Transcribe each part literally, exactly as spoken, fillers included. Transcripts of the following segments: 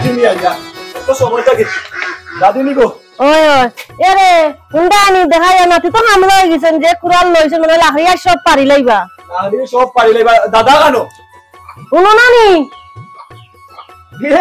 তুমি আইয়া। তো সময়টা কি? দাদি নিব? ওই, ওই। এরে, হুনরায়নি, দেখা যায় নাতি তো হামলা অই গেছইন, যে কুড়াল লইছইন, মনে অয় লাকড়ি আর সব পাড়ি লাইবা। লাকড়ি সব পাড়ি লাইবা। দাদা কানো? হুনো না নি? এ,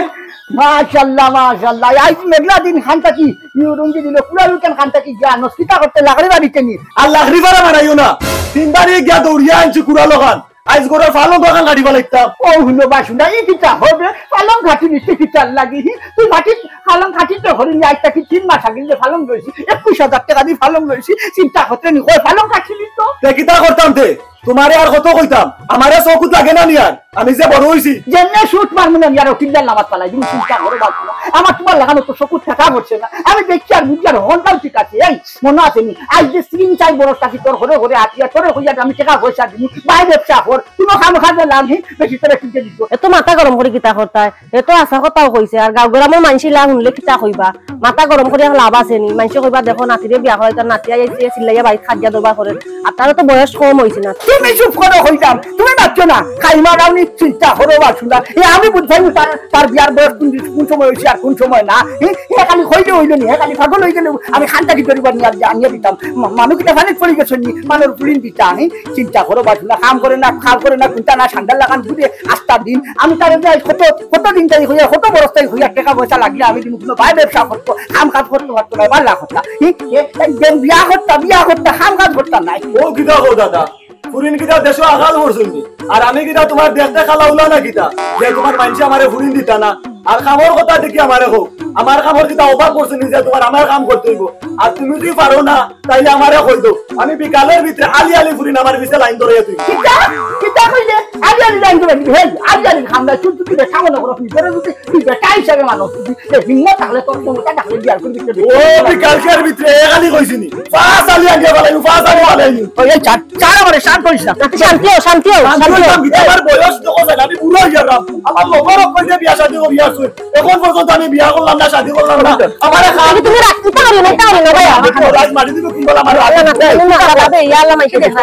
মাশাআল্লাহ, মাশাআল্লাহ। আইজ মেঘলা দিন খান থাকি, ইউ রুঙ্গি দিল, কুড়াল উঠান খান থাকি গিয়া নস্কিতা করতে লাকড়ি বাড়িতে নি। আর লাকড়ি বাড়া বাড়াইও না। তিনবারই গিয়া দৌড়িয়া আনছি কুড়াল ওখান। আইজ গোটা ফালং দোকান কাটিবা লাগতাম। ও হুনো বাসুনা, ই কিতা হবে? ফালং কাটি নিতে কিতার লাগি? হি, তুই মাটি ফালং কাটি তো হরিনি, আইজ থাকি তিন মাস আগে যে ফালং লইছি, একুশ হাজার টেকা দি ফালং লইছি, চিন্তা করতে নি, কই ফালং কাটি নিত? তে কিতা করতাম তে? তুমারে আর কত কইতাম? আমারে চকুত লাগে না নি আর? আমি যে বড় অইছি। যেমনে শুট মারমু না নি আর ওকিল্লার নামাজ পালাই দিমু, চিন্তা করো বাসুনা। আমার তুমার লাখান তো চকুত থাকা পড়ছে না। আমি দেখছি আর বুঝছি আর হন্ডাও ঠিক আছে। এই, মনো আছে নি? আইজ যে তিন চাইর বরস থাকি তোর ঘরে ঘরে আটিয়া, তোরে কইয়া আমি টেকা পয়সা দিমু, বায় ব্যবসা কর, কুনু কাম কাজে লাগ নি, বেশি তোরে কিনতে দিত। এত মাথা গরম করি কিতা করতায়? এ তো হাছা কথাউ কইছে, আর গাঁও গ্রামর মানষে ইলা হুনলে কিতা কইবা? মাথা গরম করি আর লাভ আছে নি? মানষে কইবা, "দেখো, নাতিরে বিয়া করাইতাম, নাতি আইয়া চিল্লাইয়া বাড়িত খাটিয়া দরবার করের, আর তারও তো বয়স কম অইছে না।" তুমি চুপ করো কইতাম, তুমি মাতছো না, খাইমা রাউনি চিন্তা করো বাসুনা। এ আমি বুঝাইমু তার, তার বিয়ার বয়স কুন, কুন সময় অইছে আর কুন সময় না। হে, হে খালি কইলে অইলো নি, হে খালি পাগল অই গেলে আমি খান থাকি দরিবার নিয়া আনিয়া দিতাম। মা-, মানু কিতা পানিত পড়ি গেছইন নি, মানুর পুলিন দিতা, হে? চিন্তা করো বাসুনা, কাম করে না, কাম করে না, কুনতা না, সান্ডার লাখান ঘুরে আস্তা দিন। আমি তারে যে কত, কত দিন তাই কইয়া, কত বরস তাই কইয়া, টেকা পয়সা লাগিলে আমি দিমু, কুনু বায় ব্যবসা করতো, কাম কাজ করতো পারতো না, বালা কথা। হি? এ, একদম বিয়া করতা, বিয়া করতা, কাম কাজ করতা নাই। ও কিতা কও দাদা? ফুরিন কিতা দেশো আকাল পড়ছইন নি? আর আমি কিতা তুমার দেখতে কালা উলা না কিতা? যে তুমার মানষে আমারে ফুরিন দিতা না। আর কামর কথা দেখি আমারে কও। আমার কামর কিতা অভাব পড়ছে নি যে তুমার আমার কাম করতে অইবো? আর তুমি যদি পারো না, তাইলে আমারে কই দেও। আমি বিকালর ভিতরে আলি আলি ফুরিন আমার পিছে লাইন ধরাইয়া দিমু। কিতা? কিতা কইলে? আলি আলি লাইন ধরাইয়া দিমু? হেই, আলি আলি কাম নাই, চুল চুল বেটা মনে করো, নিজরে যদি তুই বেটা হিসাবে মানুষ, যদি এ হিম্মত থাকলে তোর ক্ষমতা থাকলে বিয়ার করবি। ও বিকালকার ভিতরে এ খালি কইছি নি। পাঁচ আলি আনিয়া ফালাইমু, পাঁচ আলি ফালাইমু। ওই, এই চার চার আমারে শান্ত অইস না। শান্তি অও, শান্তি অও, শান্তি অও। আমার বয়স তো কত, আমি বুড়া অই গেলাম। আমার লগর কই যে বিয়া শাদি করিয়া আছে। এখন পর্যন্ত আমি বিয়া করলাম না, শাদি করলাম না। আমারে খান তুমি রাখতে পারো না, পারো না ভাই। আমি তো রাজ মারি দিব, কি বল আমার রাজ। না, না, না, না, না, ইয়া আল্লাহ, মাইকে দেখা।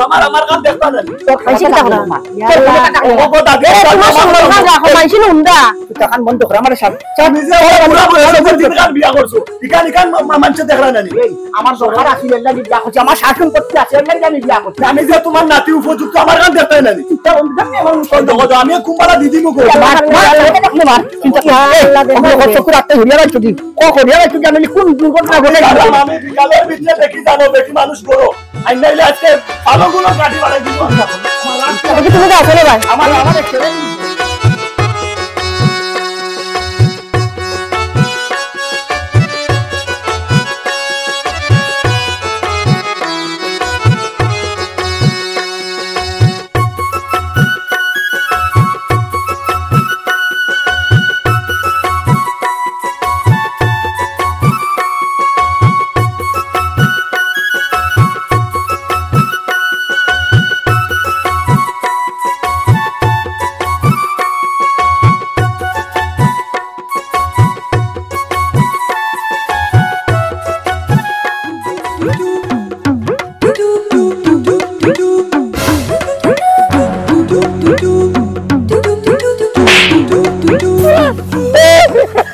আমার, আমার কাম দেখতা না। মাইকে দেখা না। ও গো দাদি, এ, তোমার সম্মান রাখো, মাইকে নুনরা। তুই তখন বন্ধ কর, আমার সাথে। তুমি যে ওরা বুড়া বুড়া লোকের দিন কার বিয়া করছো। ইখান, ইখান মা-, মা-, মানষে দেখরা না নি? এই, আমার দরকার আছে, এর লাগি বিয়া করছি। আমার শাসন করতে আছে, এর লাগি আমি বিয়া করছি। আমি যে তোমার নাতি উপযুক্ত, আমার কাম দেখতায় না নি? চিন্তা করো না, আমি এখন সহ্য করো। আমি কুম্বালা দিদি মুখ মার, মার, মার, মার। চিন্তা করো। এই, আল্লাহ দেখো। আমি কত চকুর আটটা হরিয়া রাখছো কি? ও হরিয়া রাখছো কি? আমি কোন দুর্ঘটনা ঘটে গেছে? আমি বিকালের ভিতরে দেখি জানো, বেটি মানুষ করো। আইন নাইলে আজকে ভালো গুলো কাটি বাড়াই দিব। দেখি তুমি যাও, চলো ভাই। আমার, আমার ছেলে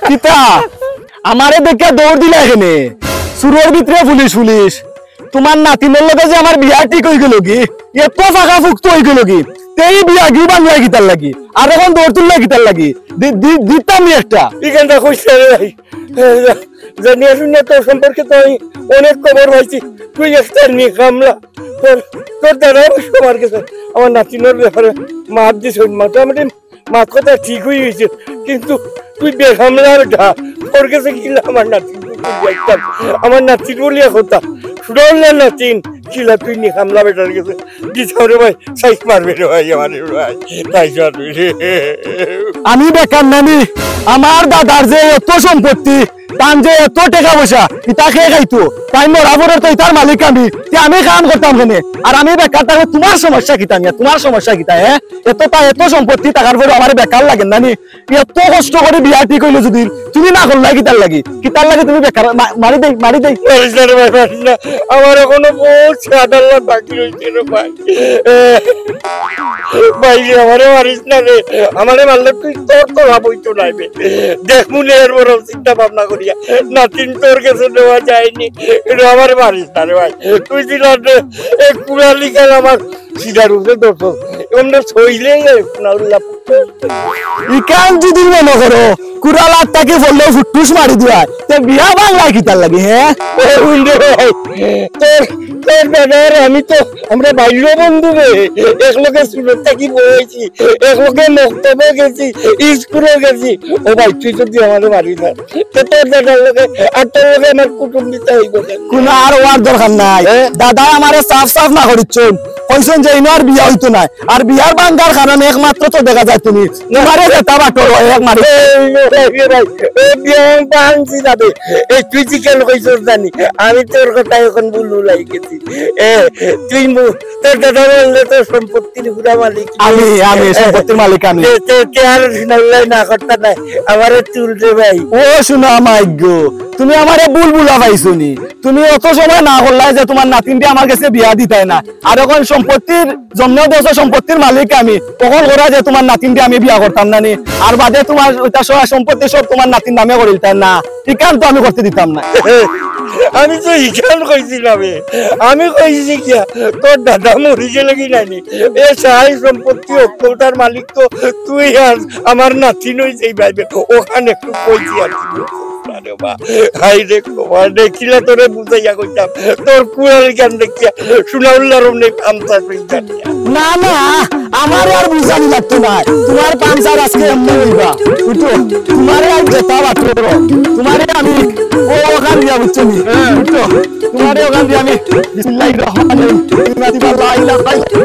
কিতা? আমারে দেখিয়া দৌড় দিলা কেনে? চুরর ভিতরে পুলিশ, পুলিশ। তোমার নাতিনর লগে যে আমার বিয়া ঠিক অই গেলো গি, এত ফাঁকা ফুক্ত অই গেলো গি, তেই বিয়া গিউ ভাংলা কিতার লাগি, আর এখন দৌড় তুললা কিতার লাগি? দি-, দি-, দিতাম নি একটা। ইখানটা কইস না রে ভাই। জানিয়া শুনিয়া তোর সম্পর্কে তো আমি অনেক খবর পাইছি। তুই একটা নিকামলা। তোর, তোর দাদা অবশ্য আমার গেছে আমার নাতিনর ব্যাপারে মাত দিছইন, মোটামুটি মাত কথা ঠিক অই গেছে, কিন্তু তুই বেকামলা বেটা, তোর গেছে কিলা আমার নাতিন, আমার নাতিন বলিয়া কথা, শুনল না নাতিন, কিলা তুই নিকামলা বেটার গেছে দিছস রে ভাই, সাইজ মারবে রে ভাই, আমার রে ভাই, সাইজ মারবে রে। আমি বেকার নানি, আমার দাদার যে অত সম্পত্তি, তান যে এত টেকা পয়সা, ইতা কে খাইতো? তাইন মরার পরে তো ইতার মালিক আমি, তে আমি কাম করতাম কেনে? আর আমি বেকার থাকলে তুমার সমস্যা কিতা মিয়া? তুমার সমস্যা কিতা, হে? এত তা এত সম্পত্তি থাকার পরেও আমারে বেকার লাগের না নি? এত কষ্ট করি বিয়া ঠিক অইলো যুদি, তুমি না করলায় কিতার লাগি? কিতার লাগি তুমি বেকার? মা-, মারি দেই, মারি দেই। মারিস না রে ভাই, মারিস না। আমার এখনো বহুত সাধারণ বাকি রইছে রে ভাই। এ, ভাই রে, আমারে মারিস না রে। আমারে মারলে তুই তোর তো লাভ অইতো নায় বে। দেখমু নে এর বড় চিন্তা ভাবনা করিয়া। নাতিন তোর গেছে নেওয়া যায়নি। এটা আমারে মারিস না রে ভাই। তুই দিলাম রে, এই কুড়ালি খেল আমার সিধার উপরে ধরছস। এমনে ছইলে না উল্লা। ইখান যুদি মনো করো, কুড়াল আত থাকি পড়লেও ফুট্টুস মারি দিবায়, তে বিয়া ভাংলায় কিতার লাগি, হে? এ, উল্লে ভাই, তোর, তোর দাদার আমি তো, আমরা বাল্য বন্ধু রে, একলগে স্কুল থাকি বড় অইছি, একলগে মক্তবো গেছি, স্কুলো গেছি। ও ভাই, তুই যুদি আমারে মারিস না, তে তোর দাদার লগে আর তোর লগে আমার কুটুম্বিতা অইবো কেনে? কুনু আর অওয়ার দরকার নাই। হ্যাঁ? দাদায় আমারে সাফ সাফ না করিচ্ছইন, কইছইন যে ইনো আর বিয়া অইতো নায়। আর বিয়ার ভাঙ্গার কারণ একমাত্র তো দেখা যায় তুমি। তুমারে যেতা বাটর অয় এক মারি। এই, এই, এই, এই, এই বিয়া ভাংছি যাবে। এই তুই কি কেনে কইছস জানি? আমি তোর কথা এখন ভুল ভুলাই গেছি। এ, তুই মু-, তোর দাদা বললে তোর সম্পত্তির পুরা মালিক। আমি, আমি, এ, সম্পত্তির মালিক আমি। তে, তে, তে আর সিনাল্লাই না করতা নাই। আমারে তুল রে ভাই। ও সোনা মাইগো, তুমি আমারে ভুল ভুলা পাইছো নি? তুমি অত সময় না করলায় যে তুমার নাতিনরে আমার গেছে বিয়া দিতায় না। আর এখন সম্পত্তির জন্ম দেশ সম্পত্তির মালিক আমি, কখন করা যে তুমার নাতিনরে আমি বিয়া করতাম না নি, আর বাদে তুমার ওইটা সব সম্পত্তি সব তুমার নাতির নামে করিলতায় না, ইখান তো আমি করতে দিতাম না। আমি তো ইখান কইছি না বে, আমি কইছি কিয়া, তোর দাদা মরি গেলে কি নানি, এ সাই সম্পত্তি অক্কলটার মালিক তো তুই আর আমার নাতিন অইছে ভাই বে, ওখান একটু কইছি আর কি। আরে বা, হায় রে বাবা, দেখিলা তোরে বুঝাইয়া কইতাম, তোর কুড়াল জ্ঞান দেখিয়া সোনাউল্লার অমনে কামতা কই জানিয়া। না, না, আমারে আর বুঝানি লাগতো নায়। তুমার পাঞ্চার আজকে এমনে অইবা। উঠো, তুমারে আর যেতা বাটর। তুমারে আমি ও ওখান দিয়া বুঝছো নি? উঠো, তুমারে ওখান দিয়া আমি বিসমিল্লাহির রহমানির রহিম। বিসমিল্লাহি লা ইলাহা ইল্লা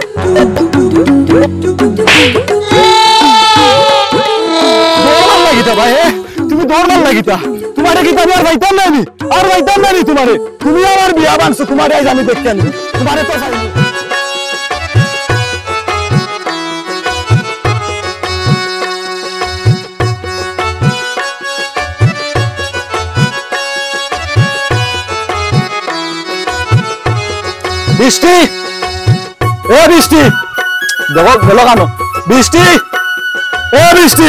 দৌড় মারলা কিতা ভাই, এ? তুমি দৌড় মারলা কিতা? তুমারে কিতা আমি আর পাইতাম না নি? আর পাইতাম না নি তুমারে? তুমি আমার বিয়া ভাংছো, তুমারে আইজ আমি দেখিয়া নিমু। তুমারে তো পাইমু। বৃষ্টি! এ বৃষ্টি! দেখো, গেল কেনে? বৃষ্টি! এ বৃষ্টি!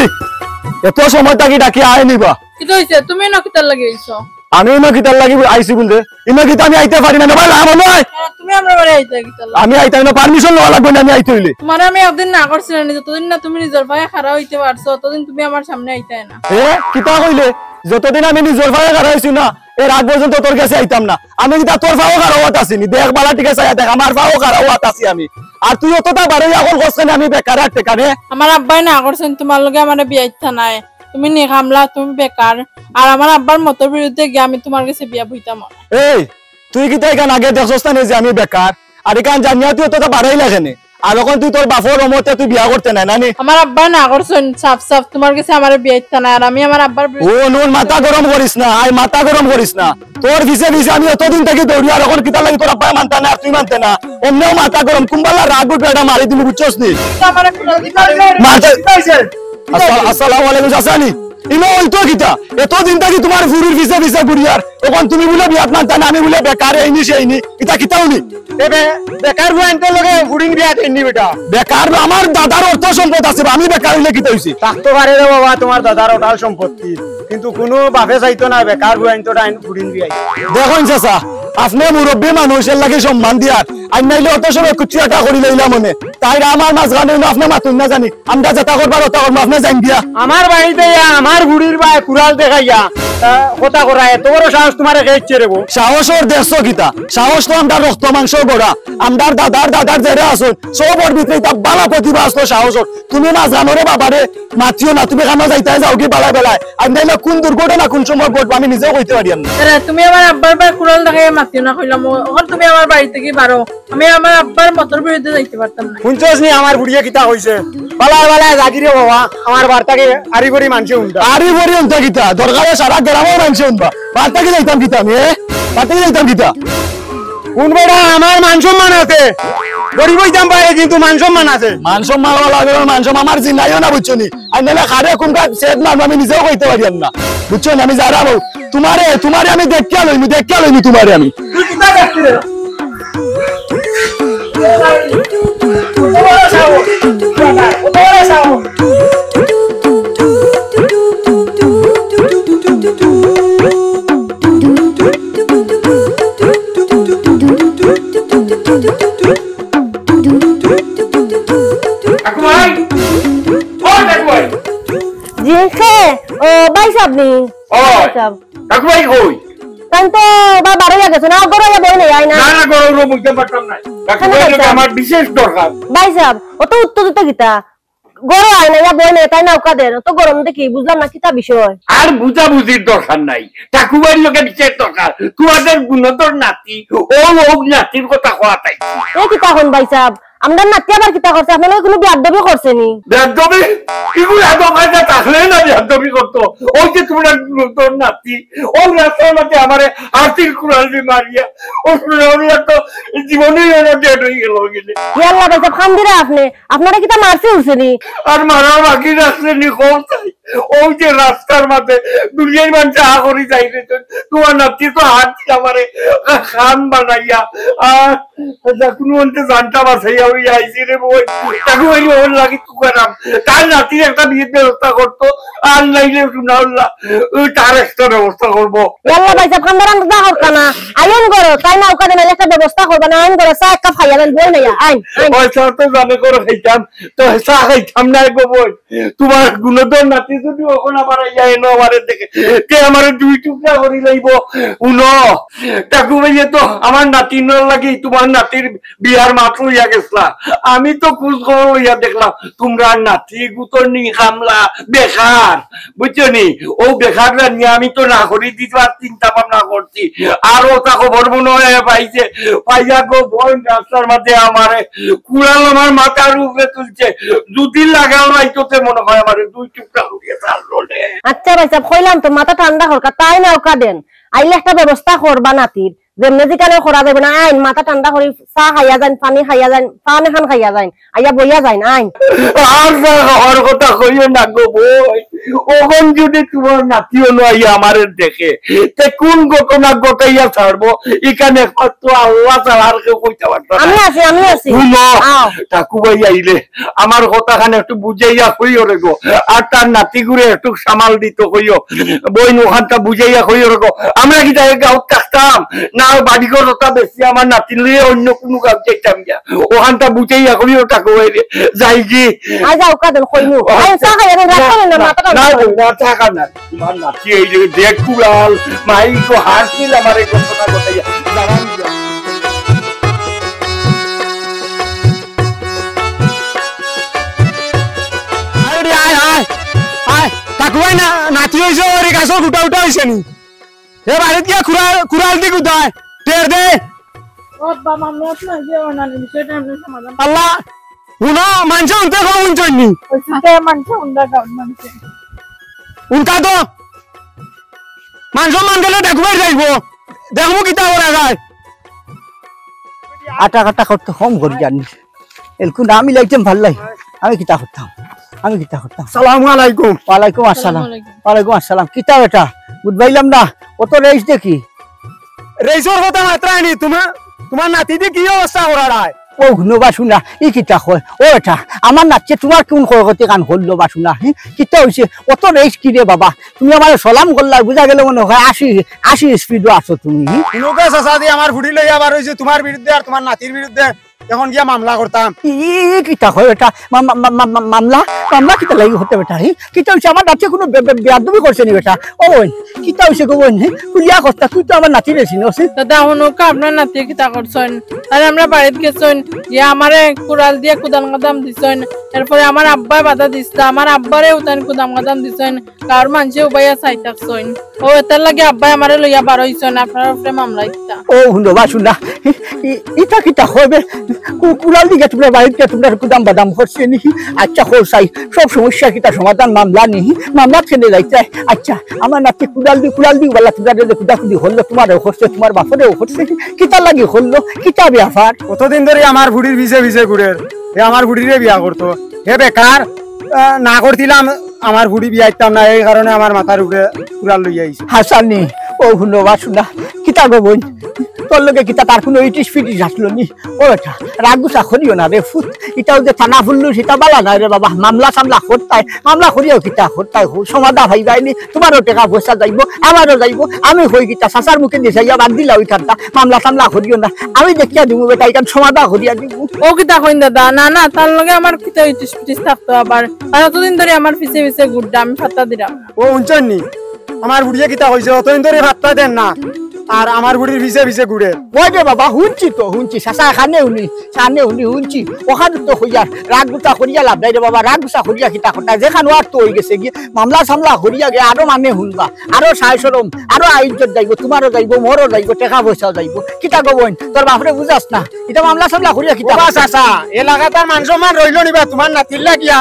এত সময় থাকি ডাকি আয় নি বা? কিতা অইছে? তুমি ইনো কিতার লাগি আইছো? আমি ইনো কিতার লাগি আইছি বুলতে? ইনো কিতা আমি আইতে পারি না, না ভাই, লাভ নয়। তুমি আমরার বাড়ি আইতা কিতার লাগি? আমি আইতাম না, permission লওয়া লাগবো না, আমি আইতে অইলে। তুমারে আমি একদিন না করছি না, যতদিন না তুমি নিজর পায়ে খাড়া অইতে পারছো, ততদিন তুমি আমার সামনে আইতায় না। এ, কিতা কইলে? যতদিন আমি নিজর পায়ে খাড়া অইছি না, এর আগ পর্যন্ত তোর গেছে আইতাম না। আমি কিতা তোর পাও খাড়া অওয়াত আছি নি? দেখ, বালা ঠিক আছে, দেখ, আমার পাও খাড়া অওয়াত আছি আমি। আর তুই অততা বারই এখন কস কেনে আমি বেকার আর টেকা নে? আমার আব্বায় না করছইন, তুমার লগে আমারে বিয়া দিতা নায়। তুমি নিকামলা, তুমি বেকার। আর আমার আব্বার মতর বিরুদ্ধে গিয়া আমি তুমার গেছে বিয়া বইতাম না। এই, তুই কিতা ইখান আগে দেখছস না নি যে আমি বেকার? আর ইখান জানিয়া তুই অততা বাড়াইলা কেনে? আর এখন তুই তোর বাপর অমতে তুই বিয়া করতে নায়, না নি? আমার আব্বায় না করছইন সাফ সাফ, তুমার গেছে আমারে বিয়া দিতা নায়। আর আমি আমার আব্বার বিরুদ্ধে ও নুন, মাথা গরম করিস না, আয় মাথা গরম করিস না। তোর পিছে পিছে আমি অতদিন থাকি দৌড়ি, আর এখন কিতার লাগি তোর আব্বায় মানতা না, আর তুই মানতে না। অমনেও মাথা গরম, কুম্বালা রাগ উঠবে, এটা মারি দিমু, বুঝছস নি? তো আমারে কুড়াল দিতে পারবে? মাথা কিতা অইছে? আসসালামু আলাইকুম, চাচা নি? ইনো অইতো কিতা? এতদিন থাকি তুমার ফুড়ির পিছে পিছে ঘুরিয়ার, অখন তুমি বুলে বিয়াত মানতায় না, আমি বুলে বেকার, এইনি সেইনি, ইতা কিতা অইলো? এ বে-, বেকার ফুয়াইন্তর লগে ফুড়িন বিয়াত আইনি বেটা। বেকার, আমার দাদার অর্থ সম্পদ আছে বা, আমি বেকার অইলে কিতা অইছে? থাকতো পারে রে বাবা, তুমার দাদার অটাল সম্পত্তি, কিন্তু কুনু বাপে চাইতো না বেকার ফুয়াইন্তর টাইন ফুড়িন বিয়াই। দেখইন চাচা, আপনে মুরব্বি মানুষ, এরলাগি সম্মান দিয়ার, আর নাইলে অত সময় কুচ্চু একটা করি লইলাম মনে। তাইন আমার মাঝখানো আপনে মাতুন না জানি। আমরা যেতা করবার অতা করমু, আপনে যাইন গিয়া। আমার বাড়িত আইয়া, আমার ফুড়ির বায় কুড়াল দেখাইয়া, আহ, কথা করা, এত বড় সাহস তুমারে কে দিছে রে বা? সাহসর দেখছো কিতা? সাহস তো আমরার রক্ত মাংস গড়া। আমরার দাদার দাদার যেরা আছইন, সবর ভিতরে ইতা বালা প্রতিভা আছলো সাহসর। তুমি মাঝখানো রে বাবারে, মাতিও না, তুমি কানো যাইতায় যাওগি বালায় বালায়। আর নাইলে কুন দুর্ঘটনা কুন সময় ঘটবো আমি নিজেও কইতে পারিয়ার না। এরে, তুমি আমার আব্বার বায় কুড়াল দেখাইয়া মাতিও না কইলাম, অখন তুমি আমার বাড়ি থাকি বারো। আমি আমার আব্বার মতর বিরুদ্ধে যাইতে পারতাম না। হুনছস নি আমার বুড়িয়ে কিতা কইছে? বালা বালা জাগিরে বাবা, আমার বার্তাকে আরি করি মানষে হুনতা। আরি করি হুনতা কিতা? দরকারে সারা গ্রামও মানষে হুনবা। বার্তাকে যাইতাম কিতা আমি, এ? বার্তাকে যাইতাম কিতা? কোন বেটা, আমার মান সম্মান আছে। গরিব হইতাম পারে, কিন্তু মান সম্মান আছে। মান সম্মান ওলা বেটার মান সম্মান আমার জিন্দাইও না, বুঝছো নি? আর নাহলে খারে কোনটা সেট না, আমি নিজেও কইতে পারি না, বুঝছো নি? আমি যারা বউ, তোমারে, তোমারে আমি দেখিয়া লইমু, দেখিয়া লইমু তোমারে আমি। তুই কিতা দেখছিস রে? কাকু ভাই, ও কাকু ভাই। জি, কে? ও, ভাই সাহেব নি? ও। ভাই সাহেব। কাকু ভাই কই? তাই তো বা বারো হইয়া গেছে না, ঘরে হইয়া বই নাই, আয় না। না, না, ঘরে হইয়া বইতে পারতাম না। কাকু কেন ভাই, ভাই সাহেব? আমার বিশেষ দরকার। ভাই সাহেব, অত উত্তেজিত কিতা? ঘরে আয় না, ইয়া বই নাই, তাই না, উকা দের। অত গরম দেখি, বুঝলাম না কিতা বিষয়। আর বুঝাবুঝির দরকার নাই। কাকু ভাইর লগে বিশেষ দরকার। তোমাদের গুণধর নাতি, ও, ও নাতির কথা কওয়া তাই। এ কিতা কইন ভাই সাহেব? আমরার নাতি আবার কিতা করছে? আপনার লগে কোনো বেয়াদবি করছে নি? বেয়াদবি? ইগুলা তো কায়দা থাকলে না বেয়াদবি করতো। ওই যে তোমরা তোর নাতি, ও রাস্তার মাঝে আমারে আর্থিক কুড়াল দি মারিয়া, ও সুনাউরিয়া তো জীবনই ওরা ডেড হয়ে গেল গেলে। ইয়াল্লা ভাই সাহেব, খান দিরা আপনি। আপনারে কিতা মারছে উঠছে নি? আর মারার বাকি রাখছে নি, কও চাই। ওই যে রাস্তার মাঝে দুনিয়ার মানুষ আ করি যাই রে, তোমার নাতি তো হাত দিয়া আমারে খান বানাইয়া, আ, যা কোনো মন্তে জানটা বাঁচাইয়া ওই আইছি রে বই। তাকে ওই ওর লাগি তুকারাম। তার নাতির একটা বিয়ের ব্যবস্থা করতো, আর নাইলে সুনাউল্লাহ, ওই তার একটা ব্যবস্থা করবো। ইয়াল্লা ভাই সাহেব, খান্দার আন্দা হরকা না। আইন করো, তাই না, ওখানে নাইলে একটা ব্যবস্থা করবা না, আইন করো, চা এক কাপ খাইয়া দেন, বই নাই, আইন, আইন। ওই চা তো জানে করে খাইতাম, তো চা খাইতাম না গো বই। তোমার গুণধর নাতি যদি ওখানে আবার আইয়া এনো আমারে দেখে, তে আমারে দুই টুকরা করি লইব। উনো, টাকু ভাইয়ে তো আমার নাতিনর লাগি তোমার নাতির বিয়ার মাত লইয়া গেছলা। আমি তো খোঁজ খবর লইয়া দেখলাম, তোমরা নাতি গুতর নি কামলা বেকার, বুঝছো নি? ও বেকার জানি আমি তো না করি দিবার চিন্তা ভাবনা করছি। আর ওটা খবর মনে হয় পাইছে, পাইয়া গো বইন রাস্তার মাঝে আমারে কুড়াল আমার মাথার উপরে তুলছে। যদি লাগাল নাই তোতে মনে হয় আমারে দুই টুকরা করিয়া ছাড়লো রে। আচ্ছা ভাই সাহেব, কইলাম তো মাথা ঠান্ডা হরকা, তাই না ওকা দেন। আইলে একটা ব্যবস্থা করবা নাতির। যেমনে যেখানে করা যাবে না, আইন মাথা ঠান্ডা করি চা খাইয়া যাইন, পানি খাইয়া যাইন, পান এখান খাইয়া যাইন, আইয়া বইয়া যাইন, আইন। আর স্যার, হওয়ার কথা কইও না গো বই। ওখান যদি তোমার নাতিও নয় আমারে দেখে, তে কোন ঘটনা ঘটাইয়া ছাড়বো, এখানে একমাত্র আল্লাহ ছাড়া আর কেউ কইতে পারতো না। আমি আছি, আমি আছি। শুনো, আও। টাকু ভাই আইলে আমার কথাখান একটু বুঝাইয়া কইও রে গো, আর তার নাতিগুরে একটু সামাল দিত কইও। বইন ওখানটা বুঝাইয়া কইও রে গো। আমরা কি তাই গাঁও থাকতাম? না, বাড়ি ঘর ওটা বেশি আমার নাতি লইয়া অন্য কোনো গাঁও যাইতাম গিয়া। ওখানটা বুঝাইয়া কইও টাকু ভাই রে। যাই কি? আই যাও, কাদন কইনু। ও, আই চা খাইয়া দেন, রাখো না, না, মাথা না, না, না, চা খা না। তোমার নাতি এই যে দেখ কুড়াল, মাই তো হাসছিল আমার এই ঘটনা ঘটাইয়া। দাঁড়ান। আরে আয়, আয়, আয়, তাকুয়াই না, নাতি হইছে, ওর এই গাছর উঠা উঠা হইছে নি। এ বাড়িত গিয়া কুড়াল, কুড়াল দি কুদায়, টের দে। ও বাবা, মত না যে অনানি বিষয়টা আমরা সমাধান। আল্লাহ, হুনো, মানষে হুনতে কম হুনছইন নি। ওই সিটে মানষে হুনরা গাউন মানষে। হুনতা তো। মানষে মান গেলে ডাকুবার যাইবো। দেখমু কিতা করা যায়। আটা কাটা করতে কম করি জানি। এলকু না মিলাইতাম ভাল্লাই। আমি কিতা করতাম? আমি কিতা করতাম? সালামু আলাইকুম। ওয়ালাইকুম আসসালাম। সালামু আলাইকুম। ওয়ালাইকুম আসসালাম। কিতা বেটা? বুঝবাইলাম না। অত রেইস দেখি। রেইসর কথা মাত্রায় নি, তোমার, তোমার নাতি দি কি অবস্থা করার আয়? ও হুনো বা শুনা, ই কিতা কয়? ও বেটা, আমার নাতিয়ে তোমার কোন ক্ষয়ক্ষতি কান করলো বা শুনা, হি? কিতা হইছে? অত রেইস কি রে বাবা? তুমি আমারে সালাম করলা, বুঝা গেল মনে হয় আশি, আশি স্পিডও আছো তুমি, হি? হুনো গো চাচা দি, আমার ফুড়ি লইয়া বার হইছে তোমার বিরুদ্ধে আর তোমার নাতির বিরুদ্ধে। এখন গিয়া মামলা করতাম। ই, ই, ই, কিতা কয় বেটা? মা-, মা-, মা-, মা-, মা-, মামলা? মামলা কিতা লাগি করতে বেটা? হি? কিতা হইছে? আমার নাতিয়ে কোনো বে-, বে-, বেয়াদবি করছে নি বেটা? ও বোন, কিতা হইছে গো বোন? হি? খুলিয়া কথা, তুই তো আমার নাতি বেশি নছিস। দাদা, হুনুকা আপনার নাতি কিতা করছইন? আরে আমরা বাড়িত গেছইন, গিয়া আমারে কুড়াল দিয়া কুদাম গাদাম দিছইন। এরপরে আমার আব্বায় বাধা দিছলা, আমার আব্বারে উতাইন কুদাম গাদাম দিছইন। গাঁওর মানষে উবাইয়া চাই থাকছইন। ও এটার লাগি আব্বায় আমারে লইয়া বার হইছইন, আপনার উপরে মামলা দিতা। ও হুনো বা শুনা, ই-, ইটা কিতা কইবে? কু-, কুড়াল দি গিয়া তুমরার বাড়িত গিয়া তুমরার কুদাম বাদাম করছে নি? আচ্ছা, কও চাই, সব সমস্যা কিতা সমাধান মামলা নি? মামলাত কেনে যাইতায়? আচ্ছা, আমার নাতি কুড়াল দি, কুড়াল দি বালা তুমরারে যে কুদাকুদি করলো, তুমারেও করছে, তুমার বাপরেও করছে, কিতা লাগি করলো? কিতা ব্যাপার? কতদিন ধরি আমার ফুড়ির পিছে পিছে ঘুরের, হে আমার ফুড়িরে বিয়া করতো, হে বেকার, আহ, না করছিলাম, আমার ফুড়ি বিয়া দিতাম না, এই কারণে আমার মাথার উপরে কুড়াল লইয়া আইছে। হাছানি, ও হুনো বা শুনা, কিতা গো বইন, তোর লগে কিতা তার কুনু ইটিস ফিটিস আছলো নি? ও বেটা, রাগ গুছা করিও না রে ফুত, ইটাও যে থানা পুলিশ, ইটা বালা নায় রে বাবা, মামলা সামলা করতায়, মামলা করিয়াও কিতা করতায়, সমাধা পাইবায় নি, তুমারও টেকা পয়সা যাইবো, আমারও যাইবো, আমি কই কিতা, চাচার মুখে দিয়া যাইয়া বাদ দিলা ওই কানটা, মামলা সামলা করিও না, আমি দেখিয়া দিমু বেটা, ইখান সমাধা করিয়া দিমু। ও কিতা কইন দাদা, না না, তার লগে আমার কিতা ইটিস ফিটিস থাকতো আবার, আর অতদিন ধরি আমার পিছে পিছে ঘুররা, আমি পাত্তা দিরাম না। ও হুনছইন নি? আমার ফুড়িয়ে কিতা কইছে, অতদিন ধরি পাত্তা দেন না, আর আমার ফুড়ির পিছে পিছে ঘুরে। ওই রে বাবা, হুনছি তো, হুনছি, চাচা কানে হুনি, কানে হুনি, হুনছি, অখান তো কইয়ার, রাগ গুছা করিয়া লাভ নাই রে বাবা, রাগ গুছা করিয়া কিতা করতায়, যেখান অওয়ার তো অইগেছে গি, মামলা সামলা করিয়া গে, আরো মানে হুনবা, আরো সায় শরম, আরো আইজ্জত যাইবো, তুমারও যাইবো, মোরও যাইবো, টেকা পয়সাও যাইবো, কিতা গো বইন, তোর বাপরে বুঝাস না, ইটা মামলা সামলা করিয়া কিতা ও বা করতায়? চাচা, এলাকাত আর মান সম্মান রইলো নি বা তুমার নাতির লাগিয়া?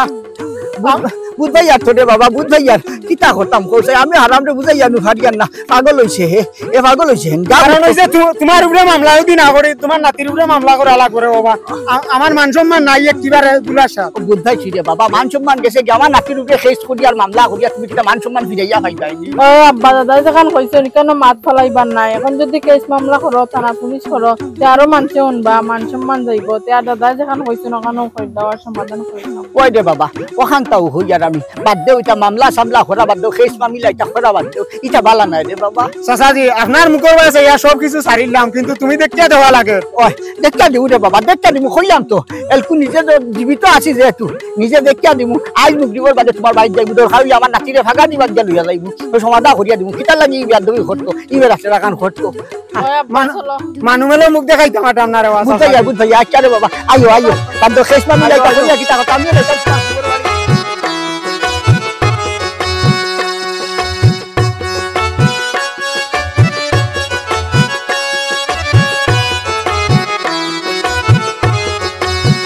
বুধ-, বুধ ভাইয়ার তো রে বাবা, বুধ ভাইয়ার। কিতা করতাম কও চাই? আমি হারামরে বুঝাইয়া নু পারিয়ার না। পাগল অইছে হে। এ পাগল অইছে হে। কারণ অইছে তু-, তুমার উপরে মামলা যদি না করি, তুমার নাতির উপরে মামলা করা লাগবো রে বাবা। আ-, আমার মান সম্মান নাই একেবারে দুলার সাথে। বুধ ভাই, কি রে বাবা, মান সম্মান গেছে গি? আমার নাতির উপরে কেস করিয়া আর মামলা করিয়া তুমি কিতা মান সম্মান ফিরাইয়া পাইবায় নি? ও আব্বা, দাদায় যেখান কইছইন, কেনে মাত ফালাইবার নাই। এখন যদি কেস মামলা করো, থানা পুলিশ করো, তে আরো মানষে হুনবা, মান সম্মান যাইবো। তে আর দাদায় যেখান কইছইন, অখানউ করি দেও, সমাধান করি দেও। ওই রে বাবা, অখানতাউ কইয়ার আমি। বাদ দেও, ইতা মামলা সামলা করা বাদ দেও, কেস মামলা ইতা করা বাদ দেও। ইতা বালা নায় রে বাবা। চাচাজি, আপনার মুখর বায় চাইয়া সব কিছু ছাড়িলাম, কিন্তু তুমি দেখিয়া দেওয়া লাগে। ওই, দেখিয়া দিমু রে বাবা, দেখিয়া দিমু, কইলাম তো। এলকু নিজে তো জীবিত আছি যেহেতু, নিজে দেখিয়া দিমু। আইজ মুগরিবর বাদে তুমার বাড়িত যাইমু, দরকার অইলে আমার নাতিরে ফাগা দিবার গিয়া লইয়া যাইমু। তো সমাধা করিয়া দিমু। কিতার লাগি ই বেয়াদবি করতো, ই বেড়াছেড়া কান করতো। ওই আব্বা, মানু-, চলো। মানু মেলে মুখ দেখাইতাম আটা আপনারে, বাবা, বুঝ ভাইয়া, চাচা। বুঝ ভাইয়া, আচ্ছা রে বাবা, আইও, আইও, বাদ দেও, শেষ মানু আইও, যাইতা, আইও। কইয়া কিতা কথা, আমিও যাইতাম।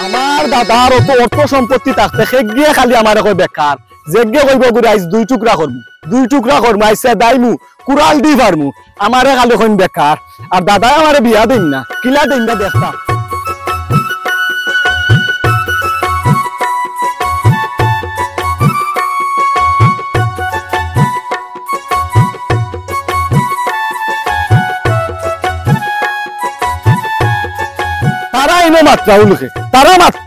আমার দাদার অত অর্থ সম্পত্তি থাকতে, হেগিয়ে খালি আমারে কয় বেকার, যেগিয়ে কইবো গুরে আইজ দুই টুকরা করমু, দুই টুকরা করমু, আইজ ছেদাইমু, কুড়াল দি পারমু, আমারে খালি কইন বেকার। আর দাদায় আমারে বিয়া দেইন না, কিলা দেইন না দেখতা। তারা ইনো মাতরা উলুকে, তারা মাত-,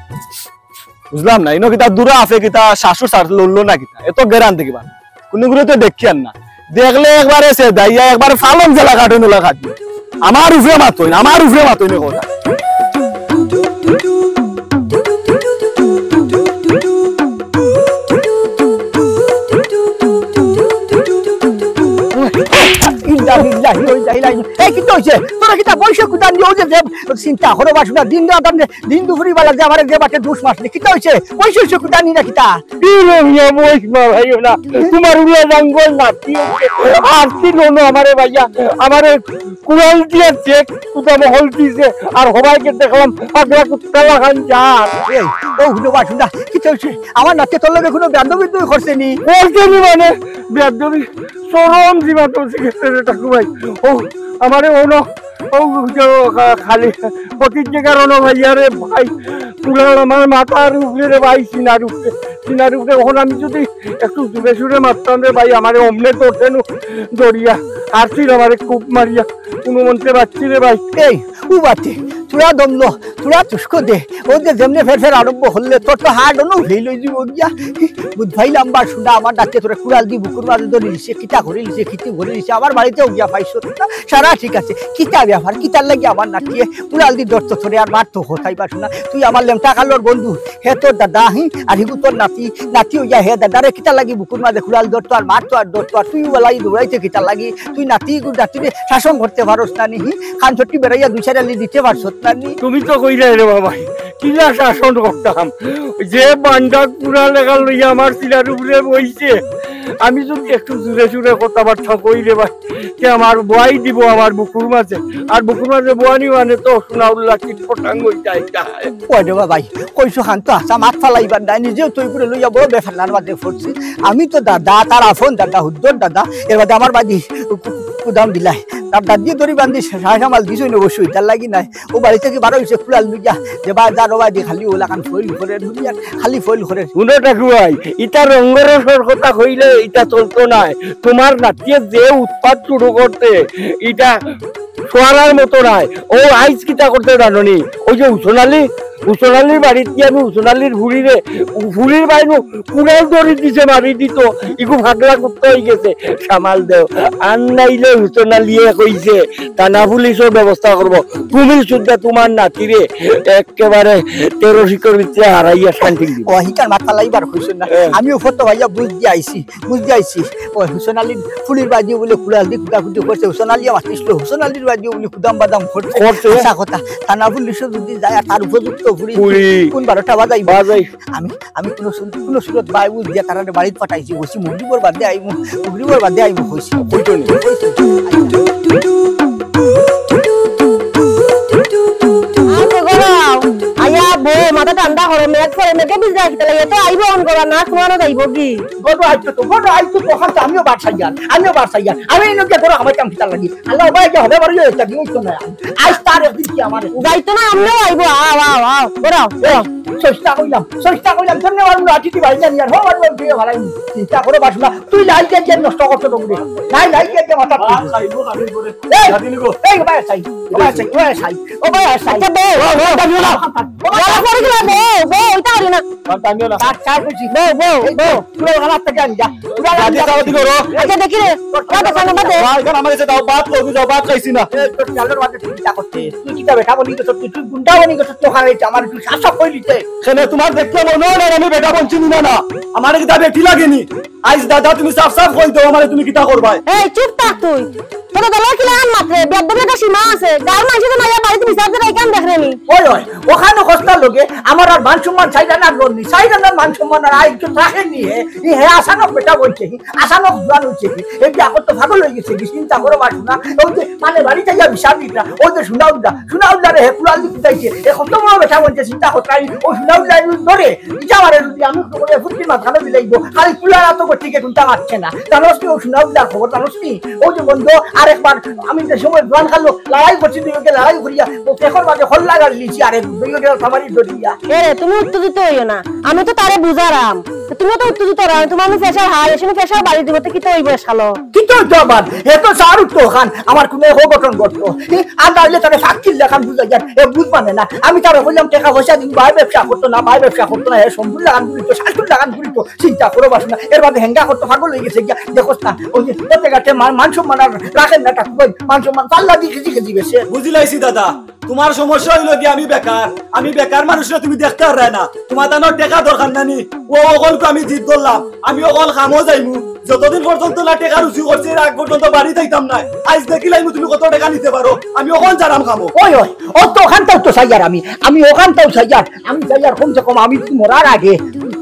বুঝলাম না, ইনো কিতা দূরা আছে কিতা, শাশুর সার লড়লো না কিতা, এত গেরান দেখিবা। কুনুগুরে তো দেখিয়ার না। দেখলে একবারে ছেদাইয়া, একবারে ফালং জেলা কাটইন ওলা কাটইন। আমার উপরে মাতইন, আমার উপরে মাতইন এ কথা। ইন্না লিল্লাহি ওয়া ইন্না ইলাইহি। এই কিতা অইছে? তোরা কিতা বইছো কুদান দিয়া? ওই যে, যে চিন্তা করো বাসনা, দিন রাত আপনে দিন দুপুরি বেলা যে আমারে যে বাটে দুষ মারলে, কিতা অইছে? বইছো কুদান নি না কিতা? কি রে মিয়া, বইস মারাইও না। তোমার উলা জঙ্গল নাতি। আর কি লোনো আমারে ভাইয়া, আমারে কুড়াল দিয়া চেক কুদা মহল দিছে। আর হবাইকে দেখলাম পাগলা কুত্তা লাখান যার। এই, ও হুনো বা শুনা, কিতা অইছে? আমার নাতে তোর লগে কুনু বেয়াদবি তুই করছে নি? করছে নি মানে? বেয়াদবি চরম সীমা তো শিখেছে রে টাকু ভাই। ও, আমারে ও ন-, ও, ও, খা-, খালি ফকির যে কারণ ভাইয়া রে ভাই, কুড়াল আমার মাথার উপরে রে ভাই, সিনার উপরে, সিনার উপরে। এখন আমি যদি একটু জোরে সুরে মারতাম রে ভাই, আমারে অমনে তো ওঠেনু দরিয়া, আর তুই আমারে খুব মারিয়া, কোনো মন্ত্রে বাঁচছি রে ভাই। এই, ও বাতে, তোরা দমলো, তোরা তুস্কো দে, ও যে যেমনে ফের ফের আরম্ভ করলে, তোর তো হার্ট অনো ফেল হয়ে দিব গিয়া। বুধ ভাই লাম্বা শুনা, আমার ডাকে তোরা কুড়াল দি বুকুর মাঝে ধরে নিছে, কিতা করে নিছে, কিতি করে নিছে, আমার বাড়িতেও গিয়া পাইছো না, সারা ঠিক আছে, কিতা ব্যাপার, কিতার লাগি আমার নাতিয়ে কুড়াল দি ধরতো তোরে আর মারতো কোথায় বা শুনা, তুই আমার লেমটা কালোর বন্ধু, হে তোর দাদা, হি, আর হিগু তোর নাতি, নাতি হইয়া হে দাদারে কিতার লাগি বুকুর মাঝে কুড়াল ধরতো আর মারতো আর ধরতো, আর তুই ওলাই দৌড়াইতে কিতার লাগি, তুই নাতি গু নাতিরে শাসন করতে পারস না নি, হি, খান ছুটি বেড়াইয়া দুই চার আলি দিতে পারছত না নি। তুমি তো কইলে রে বাবা, কিলা শাসন করতাম, যে বান্ডা কুড়াল এগু লইয়া আমার সিনার উপরে বইছে, আমি যদি একটু জুরে সুরে কথাবার্তা কই রে ভাই, তে আমার বওয়াই দিবো আমার বুকুর মাঝে। আর বুকুর মাঝে বওয়ানি মানে তো সোনাউল্লা কীটপতঙ্গ অইতা অইতা। ওই রে বাবাই, কইছো খান তো হাছা, মাত ফালাইবার নাই, নিজেও তো ইগুরে লইয়া বড় বেফাল্লার মাঝে পড়ছি। আমি তো দাদা, তার আপন দাদা, হুদ্দর দাদা, এর বাদে আমার বাদি কু-, কু-, কুদাম দিলাই। তার দাদিয়ে দড়ি বান্ধি সারা সামাল দিছইন অবশ্যই, তার লাগি নাই। ও বাড়ি থাকি বারইছে কুড়াল লইয়া, যে বা যার ও বাদি খালি ওলাখান ফইল করের, দুনিয়ার খালি ফইল করের। হুনো ঠাকুভাই, ইতা রঙ্গরসর কথা কইলে ইতা চলতো নায়। তুমার নাতিয়ে যে উৎপাত শুরু করছে, ইতা সরার মতো নায়। ও আইজ কিতা করছে জানো নি? ওই যে হুসন আলী, হুসন আলীর বাড়িত গিয়া আমি হুসন আলীর ফুড়িরে, ফুড়ির বাইনু কুড়াল দড়ি দিছে, মারি দিতো। ইগু ফাগলা কুত্তা অইগেছে, সামাল দেও। আর নাইলে হুসন আলীয়ে কইছে, থানা পুলিশর ব্যবস্থা করবো। তুমি সুদ্ধা তুমার নাতিরে একেবারে তেরো শিকর ভিতরে হারাইয়া শান্তি দিবো। ও, হিকার মাত ফালাইবার কইছো না। হ্যাঁ। আমিও ফটো ভাইয়া বুঝ দিয়া আইছি, বুঝ দিয়া আইছি। ও, হুসন আলীর ফুড়ির বাদিও বুলে কুড়াল দি কুটাকুটি করছে, হুসন আলী আমার কৃষ্ণ, হুসন আলীর বাদিও বুলে কুদাম বাদাম করছে। করছে। হাছা কথা, থানা পুলিশও যদি যায় আর তার উপযুক্ত ফুড়ি ফুড়ি। কোন বারোটা বাজাইবো? বাজাই। আমি, আমি কোনো সুর-, কোনো সুরত বাই বুঝ দিয়া তারারে বাড়িত পাঠাইছি, কইছি মগরিবর বাদে আইমু, মগরিবর বাদে আইমু কইছি। কইতো নি? কইছি। আইয়া বউ, মাথা ঠান্ডা করো, মেঘ পড়ে, মেঘে ভিজা কিতা লাগে, তো আইবো অন করা, না শোনানো যাইবো কি? গরু আইতো তো, গরু আইতো তো, ওখান তো আমিও বাদ সাইয়ার, আমিও বাদ সাইয়ার। আমি এই লোককে গরু আমার কাম কিতা লাগি? আল্লাহ, ওবায় যে হবে বাড়ি, ওই একটা দিন তো না। আজ তার একদিন কি আমার? যাইতো না, আমিও আইবো, আও, আও, আও, গরু, গরু। চেষ্টা কইলাম, চেষ্টা কইলাম, কেমনে আমার লাঠি দি বাড়ি জানি আর, হো, আর ওই দিয়ে ভালাই। চিন্তা করো, বাসনা, তুই লাই দিয়ে দিয়ে নষ্ট করতে দেবো রে। লাই, লাই দিয়ে দিয়ে মাথা ভাত খাইবো, খালি করে। এই, দাদিনি গো। এই, ওবায় সাই, ওবায় সাই, ওবায় সাই, ওবায় সাই। আচ্ছা, বউ, বউ, বউ, বউ, বউ, বউ, ওইটা করি না। ভাত টানিও না। ভাত খাই কইছি। বউ, বউ, এই বউ। পুরো ওখানে থেকে আনি যা। পুরো দাদি আনি যা। খাওয়া দিল রো। আচ্ছা, দেখি রে। ওটা খানা বাদে। ভাই, এখানে আমার কাছে দাও, ভাত খাওয়া যাও, ভাত খাইছি না। এই, তোর চালের মাঝে তুই কিতা করতে? তুই কিতা বেটা বনি গেছ? তুই, তুই গুন্ডা বনি গেছ? তো খাবে, আমার একটু শাসক হইলিতে। সেনে তোমার দেখতে মনে হয় না আমি বেটা বনছি না, না। আমার কিতা বেটি লাগেনি। আইজ দাদা তুমি সাফ সাফ কই দাও আমারে তুমি কিতা করবায়? এই চুপ থাক তুই। তোর দলে কিলা আন মাত্রে, বেয়াদবির একটা সীমা আছে। গাঁর মানষে তো নাইয়া বাড়িত বিচার করে এই কাম দেখরে নি। ওই, ওই, ওখানে কষ্টার লগে আমার আর মান সম্মান চাই না, আর লোন নি। চাই না, মান সম্মান আর আইজ তো থাকে নি হে। ই হে আচানক বেটা বনছে হি, আচানক জোয়ান হইছে হি। এই যে এখন তো পাগল হয়ে গেছে, চিন্তা করো বাসু না। ওই যে মানে বাড়ি থেকে বিচার দিতা, ওই যে সোনাউল্লা, সোনাউল্লা রে হে কুড়াল দি কুটাইছে। এ কত বড় বেটা বনছে, চিন্তা করতে ও সোনাউল্লা ধরে ইটা মারে যদি আমি তো করে ফুটকি মাঝখানে দিলাইব, খালি কুলার তো গতিকে কোনটা মারছে না। জানোস নি ও সোনাউদ্দার খবর জানোস নি? ও যে বন্ধু আরেকবার আমি যে সময় জোয়ান খালো লড়াই করছি, দুইকে লড়াই করিয়া ও পেখর মাঝে হল্লা গাড়ি লিছি আরে দুইকে সামারি ধরিয়া। এ রে, তুমি উত্তেজিত হইও না, আমি তো তারে বুঝারাম। তো তুমিও তো উত্তেজিত হও, তোমার আমি প্রেশার হাই, এসে প্রেশার বাড়ি দিব, তো কি তো হইব শালো? কি তো হইতো আবার? এ তো সার উঠতো খান, আমার কোনো এক অঘটন ঘটতো। এ, আর না হইলে তারে ফাঁকির লেখান বুঝা যায়, এ বুঝ মানে না। আমি তারে কইলাম টেকা পয়সা দিন, ভাই ব্যবসা করতো না, ভাই ব্যবসা করতো না, এ সম্পূর্ণ লাগান ঘুরিত, শাশুর লাগান ঘুরিত, চিন্তা করো বাসু না। এর বাদে হেঙ্গা করতো, পাগল হয়ে গেছে গিয়া, দেখোস না, ওই যে প্রত্যেক ঘাটে মান, মান সম্মান আর রাখেন না, ঠাকুর ভাই, মান সম্মান পাল্লা দিয়ে কেজি কেজি বেশে। বুঝিলাইছি দাদা, তোমার সমস্যা হইলো কি আমি বেকার, আমি বেকার মানুষরা তুমি দেখতে পাররায় না, তোমার তানোর টেকা দরকার নানি, ও অকলকে আমি জিদ ধরলাম, আমি অকল কামও যাইমু, যতদিন পর্যন্ত না টেকা রুজি করছি এর আগ পর্যন্ত বাড়ি যাইতাম না। আইজ দেখিলাইমু তুমি কত টেকা নিতে পারো, আমি অখন যারাম কামো। ওই, ওই, ও তো ওখানটাও তো চাইয়ার আমি, আমি ওখানটাও চাইয়ার, আমি চাইয়ার কমসে কম আমি যদি মরার আগে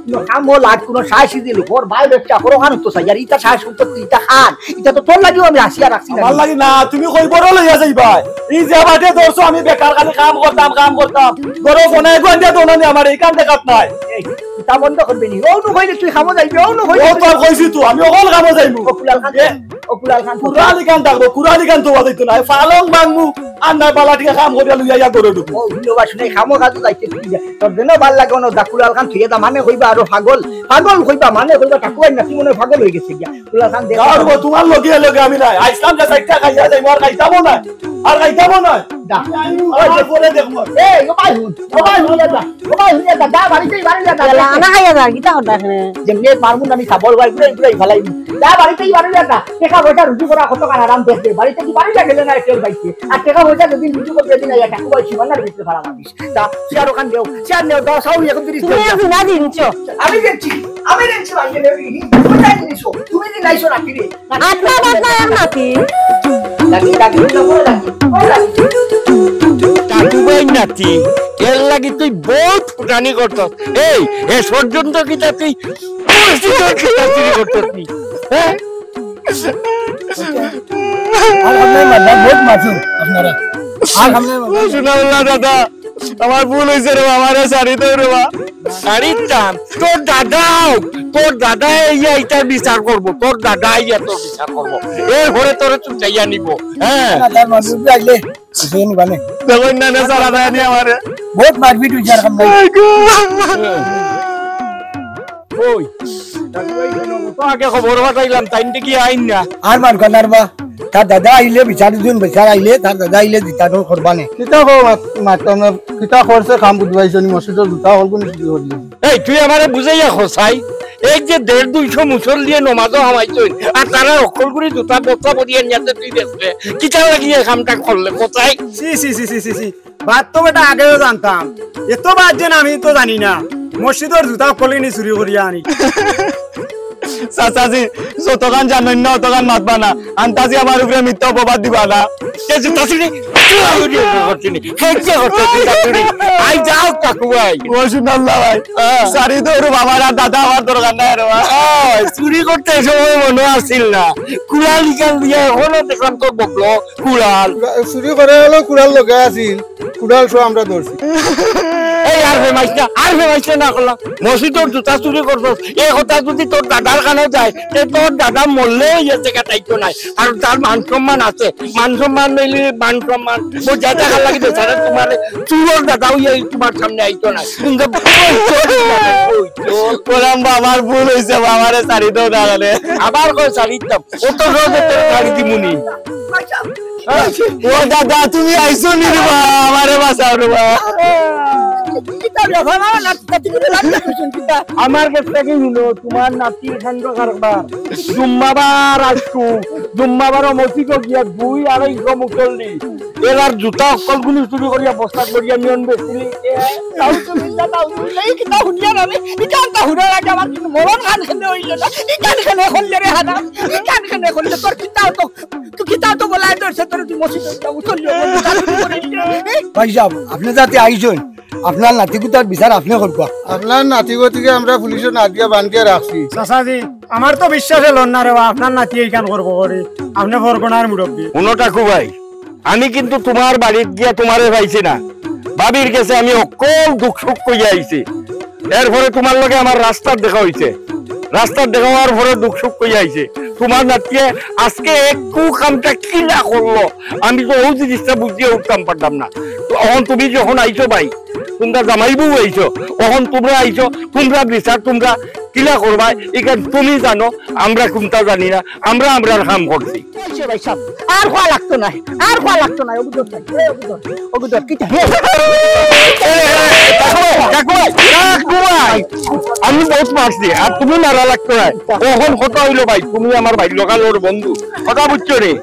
কোনো কামও লাগ, কোনো সাহসী দিল, ঘর ভাই ব্যবসা করো, ওখানে তো চাইয়ার, ইটা সাহস সম্পত্তি, ইটা খান, ইটা তো তোর লাগিও আমি আসিয়া রাখছি না। আমার লাগি না, তুমি কই বড় লইয়া যাইবা। এই যে বাদে ধরছো আমি বেকার খালি কাম করতাম, কাম করতাম। ধরো ফোনে একবার দিয়া দোনো নি আমার এই কাম দেখাত নাই। এই, ইটা বন্ধ করবে নি। ও নু কইলে তুই খামো যাইবে, ও নু কইলে ও তুই তো আর কইছি তো, আমি অকল কামো যাইমু। ও কুলাল খান, এ? ও কুলাল খান। কুরালি খান থাকবো, কুরালি খান তো বাজাইতো না। ফালং বাংমু, আর না বালা টিকা কাম করিয়া লইয়া ইয়া করে ঢুকবো। ও, হুনো বা শুনে, খামো খাজু যাইতে তুই যা। তোর যেন ভালা লাগে, অনো দা কুলাল খান থুয়ে দা, মানে কইবা আরো পাগল, পাগল কইবা, মানে কইবা, ঠাকুর না, তুই মনে হয় পাগল হয়ে গেছে গিয়া। কুলাল খান দেখ। যাও রে, তোমার লগে লগে আমি নাই। আইসলাম যে সাইডটা খাইয়া যাইমু, আর খাইতামও না। আর খাইতামও না। দা। আমি আইমু, ওই আমার যে পরে দেখমু। এই, ও ভাই হুন, ও ভাই হুন, দা। ও ভাই হুন, দা, দা, বাড়িতে, বাড়িতে, দা। এলা, আনা খাইয়া যা, কিতা কথা এখানে? যেমনে মারমু না, আমি খাবো, ভাই, ঘুরাই, ঘুরাই ফালাই। দা, বাড়িতে, বাড়িতে, দা। টেকা পয়সা রুজি করা কত কার আরাম দেখবে। বাড়িতে কি বাড়ি গেলে না, তেল পাইছে। আর টেকা পয়সা যদি রুজি করতে দিন, আইয়া ঠাকুর ভাই সীমানার ভিতরে ফালা মারিস। দা, চেয়ার ওখান দেও, চেয়ার নেও, দা, সাউরি এখন দিন তুমি দেও। আমি না দিন, চো। আমি দিচ্ছি, আমি দিচ্ছি, ভাই, তুমি দিন আইসো, তুমি দিন আইসো না, ফিরে। আত্মা বাদ না এক নাতি। লাগি, লাগি, লাগি, লাগি, লাগি। কাকুবাই নাতি, এর লাগি তুই বহুত ফুটানি করতস। এই, এ ষড়যন্ত্র কিতা তুই মসজিদর কিতা চুরি করতস নি? হ্যাঁ? আর আপনি মারবেন, বহুত মারছেন আপনারা। আর আপনি মারবেন। শুনাল্লাহ দাদা, আমার ভুল অইছে রে বাবা, আমারে ছাড়ি দেও রে বাবা। ছাড়িতাম? তোর দাদাও, তোর দাদা ইয়া ইটার বিচার করবো, তোর দাদা ইয়া তোর বিচার করবো, এরপরে তোরে তুই চাইয়া নিব। হ্যাঁ। দাদার মাঝে আইলে, বুঝে নিবানে। দেখুন না, না, ছাড়া দেয়নি আমারে। বহুত মারপিট হইছে আর আমরা। ওই, তো আগে খবর পাঠাইলাম, তাইন দেখি আইন না। আর মার কানার বা, তার দাদা আইলে বিচার দিন, বিচার আইলে, তার দাদা আইলে দিতা নো করবানে। কিতা কো মাত-, মাততাম না, কিতা করছে কাম বুঝবাইছো নি, মসজিদর জুতা হল কোন চুরি করলি? এই, তুই আমারে বুঝাইয়া খোসাই, এই যে দেড় দুইশো মুসল্লিয়ে নমাজও হামাইছইন, আর তারা অক্কল করি জুতা বস্তা ভরিয়া নিয়াতে তুই দেখবে, কিতা লাগিয়ে কামটা করলে, কোথায়? সি, সি, সি, সি, সি, সি। বাদ তো বেটা আগেও জানতাম, এত বাদ যেন আমি তো জানি না। মসজিদর জুতা অক্কল কিনি চুরি করিয়া আনি। চাচাজি, যতখান জানইন না, অতখান মাতবা না। আন্তাজি আমার উপরে মিথ্যা অপবাদ দিবা না। কে জুতা চুরি? কে চুরি করছে নি? কে যে করছে জুতা চুরি? আই যাও কাকু ভাই। ও শুনাল্লাহ ভাই। হ্যাঁ। সারি তো ওর বাবার আর দাদা আমার দরকার নাই রে ভাই। ওই, চুরি করতে এই সময় মনে আসছিল না। কুড়াল নিকাল দিয়ে এখনো দেখলাম তোর বকলো কুড়াল। চুরি করে হলো কুড়াল লগে আছিল। কুড়াল সহ আমরা ধরছি। এই আর ফেমাইস না, আর ফেমাইস না করলাম। মসজিদর জুতা চুরি করছস, এই কথা যদি তোর দাদার কানে যায়, তে তোর দাদা মরলেও ইয়ে জায়গা থাইতো নাই। আর তার মান সম্মান আছে, মান সম্মান নইলে মান সম্মান। ও যা টাকা লাগে বেচারা তোমার চুরর দাদা হইয়া এই তোমার সামনে আইতো না। কিন্তু ওই চোর, ওই চোর। বললাম, "বাবার ভুল হইছে, বাবারে ছাড়ি দাও তাহলে।" আবার কই ছাড়ি দিতাম? অত সহজে তোর ছাড়ি দিমুনি। ও দাদা, তুমি আইছো নি রে বা? আমারে বাঁচাও রে বা। কিতা ব্যাপার? আমার নাতি, নাতি করে রাখতে কইছেন কিতা? আমার কাছ থেকে শুনো, তোমার নাতির কাণ্ড কারবার। জুম্মাবার আইছো, জুম্মাবারও মসজিদও গিয়া দুই আড়াইশো মুসল্লি। এরার জুতা অক্কলগুলি চুরি করিয়া বস্তা করিয়া নিয়ন বেচছিলি। নাউজুবিল্লাহ, নাউজুবিল্লাহ, এই কিতা শুনিয়ার আমি? ইখান তা শুনার আগে আমার কিন্তু মরণ খান খেলে হইল না। ইখান খেলে করলে রে হারাম, ইখান খেলে করলে তোর কিতাও তো, তুই কিতাও তো বলাই ধরছে তোর তুই মসজিদ চুরি করে। ভাই সাহেব, আপনি যাতে আইছেন, আপনার নাতিগুতার বিচার আপনি করবা। আপনার নাতিগুতিকে আমরা পুলিশে না দিয়া বান্ধিয়া রাখছি। চাচাজি, আমার তো বিশ্বাস হলো না রে বা, আপনার নাতি এইখান করবো করে। আপনি ফরগনার মুরব্বী। হুনো টাকু ভাই, আমি কিন্তু তোমার বাড়িত গিয়া তোমারে পাইছি না। ভাবির গেছে আমি অকল দুঃখ সুখ কইয়া আইছি। এরপরে তোমার লগে আমার রাস্তার দেখা হইছে। রাস্তার দেখা হওয়ার পরে দুঃখ সুখ কইয়া আইছে। তোমার নাতিয়ে আজকে একটু কামটা কিলা করলো, আমি তো ওই জিনিসটা বুঝিয়া উঠতাম পারতাম না। তো এখন তুমি যখন আইছো ভাই, তোমরা জামাই বউ আইছো, এখন তোমরা আইছো, তোমরা বিচার তোমরা কিলা করবা, এখান তুমি জানো, আমরা কোনটা জানি না, আমরা আমরার কাম করছি। এই যে ভাই সাহেব, আর খোয়া লাগতো না, আর খোয়া লাগতো না, ওগুদর চাই, এই ওগুদর, ওগুদর, কিতা, হে? আমি বহুত মারছি, আর তুমি মারা লাগতো না। এখন কথা হইলো ভাই, তুমি আমার ভাই লোকালর বন্ধু, কথা বুঝছো রে?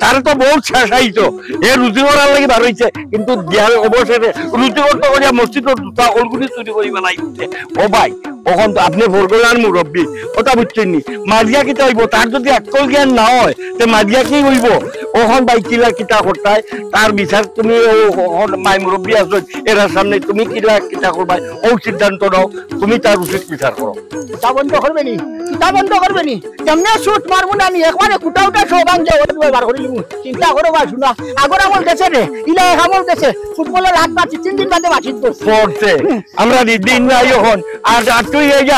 তার তো বহুত শেষ আইতো, এ রুজি করার লাগি বার হইছে, কিন্তু দিয়ার অবশেষে রুজি করতে করিয়া মসজিদর জুতা অলগুলি চুরি করি বেলাইছে। ও ভাই, অখন তো আপনি ফরগনার মুরব্বী, কথা বুঝছেন নি? মারিয়া কিতা হইব? তার যদি আক্কল জ্ঞান না হয়, তে মারিয়া কি হইব? অখন ভাই কিলা কিতা করতায়, তার বিচার তুমি ও, অখন মাই মুরব্বী আছো, এরার সামনে তুমি কিলা কিতা করবায়, ও সিদ্ধান্ত নাও, তুমি তার উচিত বিচার করো। কিতা বন্ধ করবে নি? কিতা বন্ধ করবে নি? যেমনে শুট মারমু না নি, একবারে কুটা উটা সব আন যাও, ওটা বার করে লিমু। চিন্তা করো বা শুনা, আগর আমল গেছে রে, ইলা এক আমল গেছে, ফুটবলের হাত মারছি, তিন দিন বাদে মারছি তো। পড়ছে। আমরা দি-, দিন নাই এখন। আর, আর তুই এই যা,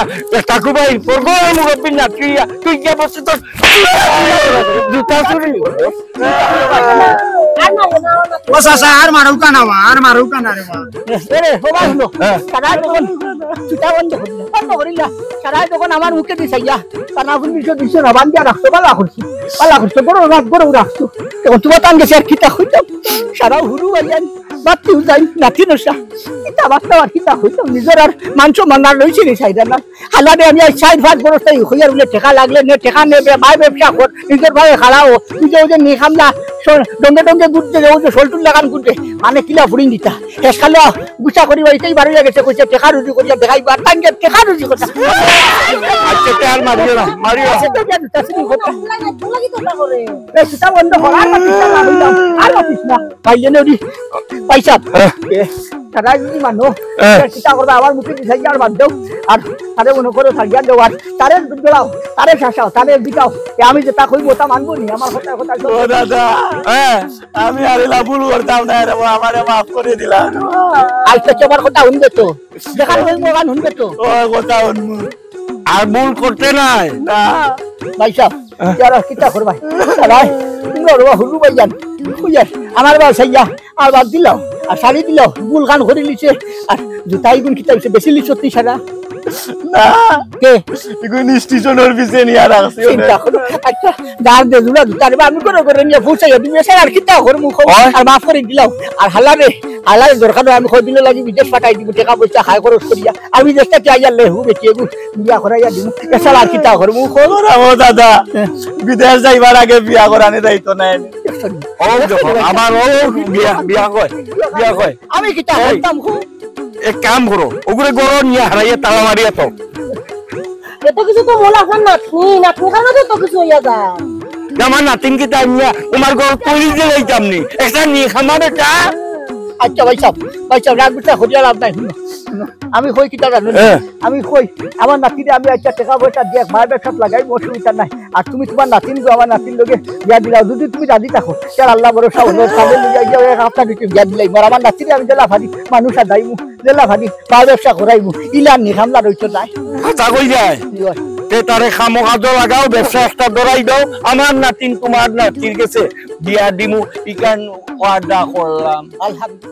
টাকু ভাই, তোর গলার মুরব্বির না, তুই যা, তুই যা বলছিস তোর জুতা চুরি। ও চাচা, আর মারুকা না বা, আর মারুকা না রে বা। এরে, ও ভাই, হুনো। হ্যাঁ। সারা যখন জুতা বন্ধ করিলা, বন্ধ করিলা। সারা যখন আমার মুখে দিছে ইয়া, কানা ফুল দিছে, দিছে না, বান্ধিয়া রাখছো, বালা করছো, বালা করছো, গরম রাখ, গরম রাখছো। এখন তোমার তান গেছে আর কিতা কইতাম? সারা হুরু ভাইয়ান, বাত্তি উজাইন, নাতি নশা। কিতা বার্তা আর কিতা কইতাম? নিজের আর মান সম্মান আর রইছে নি সাইডা না। হালারে আমি আজ চাইর পাঁচ বরস তাই হইয়ার বলে টেকা লাগলে নে, টেকা নে, বে-, ভাই ব্যবসা কর, নিজের ভাই খাড়াও, তুই যে ওই যে নি খামলা, সল-, ডঙ্গে ডঙ্গে ঘুরতে যে ওই যে সল্টুর লাগান ঘুরতে, মানে কিলা ফুরিন দিতা। শেষ খালো গুসা করি বাড়িতেই বারইয়া গেছে, কইছে, "টেকা রুজি করিয়া দেখাইবা, আর তাঙ্গে টেকা রুজি কথা।" আচ্ছা, তে আর মারিও না, মারিও না। আচ্ছা, তো কেন? তা শুরু করতে। এ, কিতা বন্ধ কর, আর মাতিস না, আর মাতিস না, আর মাতিস না। ভাই, এনে ওরি, ভাই সাহেব। হ্যাঁ। এ, তারা যদি মানো, হ্যাঁ। তারা কিতা করবা, আমার মুখে দিশাইয়া আর বাদ দাও। আর তারে মনে করো ছাড়িয়া দাও, আর তারে দৌড়াও, তারে শাসাও, তারে জিকাও। এ আমি যেটা কইবো ওটা মানবো নি, আমার কথা, কথা ও দাদা, হ্যাঁ, আমি আর ইলা ভুল করতাম না রে বা, আমারে মাফ করি দিলাম। আজ তো তোমার কথা হুনবে তো, যেখান কইবো ওখান হুনবে তো। ও কথা হুনবো। আর ভুল করতে নাই। না। ভাই সাহেব, হ্যাঁ। ইয়ার আর কিতা করবা? ভাই, তোমরা রবা হুরু ভাই জান। ওই আর আমার বাবা সাইয়া, আর বাদ দিলাও, আর শাড়ি দিলাও, ভুল খান করি লিছে, আর জুতা ইগুন কিতা হইছে, বেশি লিছো তুই সারা? না। কে? ইগুন স্টেশনের পিছে নিয়ে রাখছি ওটা। চিন্তা করো। আচ্ছা, গার দে জুড়া জুতা রে, আমি করে করে নিয়ে ফুসাইয়া দিবি, এসে আর কিতা করমু কও? ওই। আর মাফ করি দিলাও। আর হালারে, হালারে দরকার হয় আমি কই দিলে লাগি বিদেশ পাঠাই দিব, টাকা পয়সা হায় খরচ করিয়া। আমি বিদেশ থাকি আইয়া লেহু বেটি এগু বিয়া করাইয়া দিমু। এসে আর কিতা করমু কও? ওরা ও দাদা, হ্যাঁ। বিদেশ যাইবার আগে বিয়া করানি যাইতো না। ও দেখো, আমার ও বিয়া, বিয়া কয়, বিয়া কয়। আমি কিতা এই, করতাম কও? এক কাম করো, ওগুরে ঘরো নিয়া হারাইয়া তালা মারিয়া তো। এত কিছু তো মনে আপনার নাতনি, নাতনি কারণে তো এত কিছু হইয়া যায়। আমার নাতিন কিতা নিয়া তোমার ঘর তৈরি যে যাইতাম নি। একটা নিয়ে খামা বেটা। আচ্ছা ভাই সাহেব, ভাই সাহেব, রাগ গুসা করিয়া লাভ নাই। হুনো, হুনো, আমি কই কিতা জানো নি? হ্যাঁ। আমি কই, আমার নাতিরে আমি আচ্ছা টাকা পয়সা দিয়ে মার ব্যবসাত লাগাই, অসুবিধা নাই। আর তুমি তোমার নাতিন গো, আমার নাতির লগে বিয়া দিলাও, যদি তুমি রাজি থাকো, তাহলে আল্লাহ ভরসা হলো, তাহলে লইয়া গিয়া ওই একটা দুটো বিয়া দিলাই। আর আমার নাতিরে আমি দিলা ভাবি, মানুষ আর দাইমু। জেলা ভাবি, বা ব্যবসা করাইমু, ইলান নি হামলা রইতো যায়। কথা কই যায়? কি হয়? তে তারে খামোকাজো লাগাও, ব্যবসা একটা ধরাই দাও। আমার নাতিন তোমার নাতির গেছে বিয়া দিমু, ইখান ওয়াদা করলাম। আলহামদুলিল্লাহ।